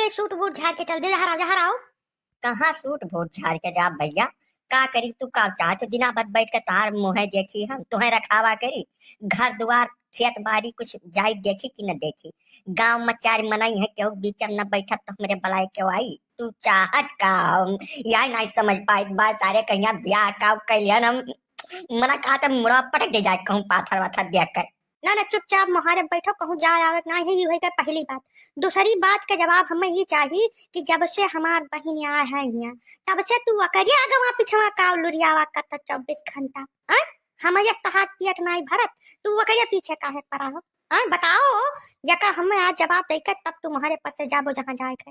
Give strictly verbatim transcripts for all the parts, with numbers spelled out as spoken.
सूट बूट झार के चल दे, जहाँ रहो, जहाँ रहो। कहाँ सूट बूट झार के जाब भइया? का करी, तू का चाहत हो? दिना भर बैठ के तोहार मुँह देखी, हम तुहें रखावा करी? घर दुआर खेत बाड़ी कुछ जाई देखी कि न देखी? गाँव में चार मनई है, केहू बीच में न बैठत तो हमरे बलाए केहू आई? तू चाहत का हो? यही नहीं समझ पाइत बा सारे, कहिया ब्याह का कइलियन हम। मना कहा त मुड़वा पटक दे जाए कहूँ पाथर वाथर देख कर। ना ना, चुपचाप मोहारे बैठो, कहूँ जाए आवे के ना है, ये होई गए पहली बात। दूसरी बात के जवाब हमें ये चाही कि जब से हमार बहिन आए है हियाँ, तब से तू ओकरे आगवा पिछवा काव लुरियावा करत चउबीस घंटा, हैं? हमारे तोहार पेट नाई भरत, तू ओकरे पीछे काहे पड़ा हो? हैं? बताओ, यका हमें आज जवाब दे के तब तू मोहारे पर से जाबो जहाँ जाए के।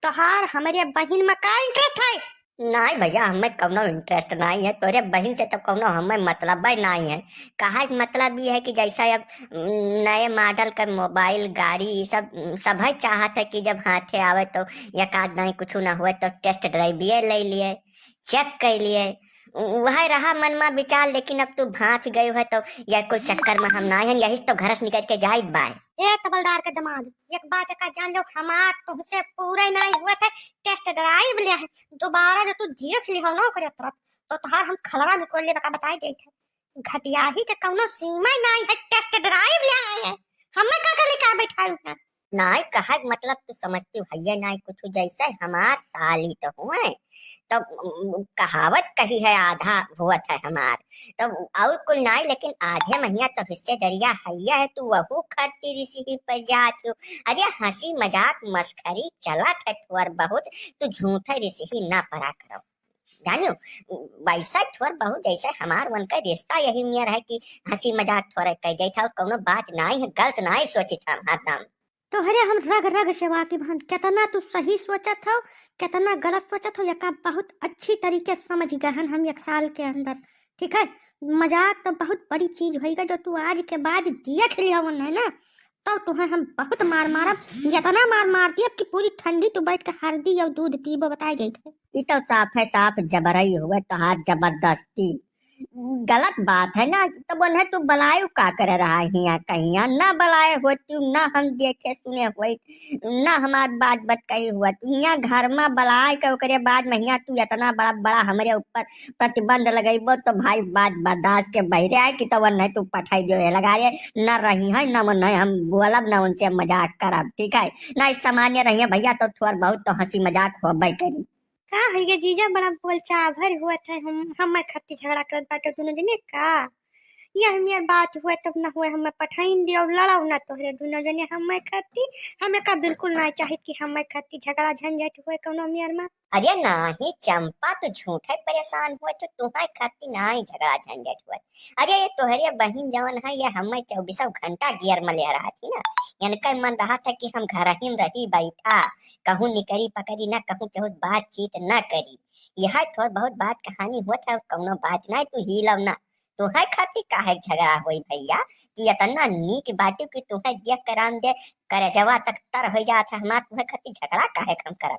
तोहार हमरे बहिन में का interest है? नाई भइया, हमें कउनो interest नाई है, तोरे बहिन से तो कउनो हमें मतलबे नाई है। कहा के मतलब ये है कि जैसा अब, उम, नए model का mobile, गाड़ी, ये सब, उम, सभे चाहत है कि जब हाथे आवे तो एक आध नाई कुछ ना हुए तो test drive ये ले लिए, check कर लिए। उ-, वह रहा मन में विचार, लेकिन अब तू भांप गई है तो या कोई चक्कर में हम नाई हैं, यही से तो घर से निकल के जाइत बाय। ए तबलदार के दामाद, एक बात का जान लो, हमार तुमसे पूरा नाई हुआ था, test drive लिया है, दोबारा जो तू देख ली हो ना ओकरे तरफ, तो तोहार हम खलवा निकोल लेबे का बताई देत है। घटियाही के कउनो सीमा नाई है, test drive लिया है, हमें का करे का बैठाई है? नाई, कहा के मतलब तू समझती हइये नाई कुछ, जैसे हमार साली तो हुए, तो, उम, कहावत कही है, आधा हुवत है हमार, तो और कुल नाई, लेकिन आधे महिया तो हिस्सेदरिया हइये है, तू वहू खरती रिसही पर जात हो। अरे हँसी मजाक मस्खरी चलत है थोर बहुत, तू झूठे रिसही ना परा करो। जानियो, वैसा थोर बहुत जैसे हमार उनका रिश्ता यही नियर है कि हँसी मजाक थोरे कह जाइत है और कउनो बात नाई है, गलत नाई सोचित है हरदम। तोहरे हम रग रग से वाकिफ हन, केतना तू सही सोचत हो, केतना गलत सोचत हो, यका बहुत अच्छी तरीके से समझ गए हन हम एक साल के अंदर, ठीक है? मजाक तो बहुत बड़ी चीज होइगा जो तू आज के बाद देख लिया वो, है ना? तो तुहें हम बहुत मार मारब, इतना मार मार दियब कि पूरी ठंडी तू बैठ के हरदी और दूध पीबो, बताए जाइत है। ई तो साफ है, साफ जबरई हुए तोहार, जबरदस्ती। गलत बात है ना, तब उन्हें तू बलायु का करे रहा हियाँ कहिया? ना बलाए होती, ना हम देखे सुने होई, ना हमार बात बतकही हुआ। तू हियाँ घर में बलाए के ओकरे बाद में हियाँ तू इतना बड़ा, बड़ा हमरे ऊपर प्रतिबंध लगइबो तो भाई बात बर्दाश्त के बहिरे है कि तब उन्हें तू पठाई जो है लगा रे, ना रही है, ना उन्हें हम बोलब, ना उनसे मजाक करब, ठीक है? ना इस सामान्य रहिए भइया, तो थोड़ बहुत तो हँसी मजाक होबे करी। का है ये जीजा, बड़ा बोलचाभर हुआ था, हम, हमें खातिर झगड़ा करत बाटे दुनो जने का? यह मेर बात हुए तब ना हुए, हमें पठाइन दियो, लड़ाओ ना तोहरे दुनो जने हमें खातिर। हमें का बिल्कुल ना चाहित कि हमें खातिर झगड़ा झंझट हुए कउनो मेर में। अरे नाही चंपा, तू झूठे परेशान हुए, तो तुम्हारे खातिर नाही झगड़ा झंझट हुए। अरे ये तोहरे बहिन जवन है, ये हमें चउबीसों घंटा गियर में ले रहा थी ना, इनका मन रहा था कि हम घर ही में रही बैठा, कहूँ निकरी पकरी ना, कहूँ केहू बातचीत ना करी। यह थोड़ बहुत बात कहानी होत है, कउनो बात ना, तू हिलव ना। तुहे खातिर काहे झगड़ा होई भइया? तू इतना नीक बाटू कि तुहे देख के राम दे करजवा तक तर हो जात है हमार, तुहे खातिर झगड़ा काहे हम करब?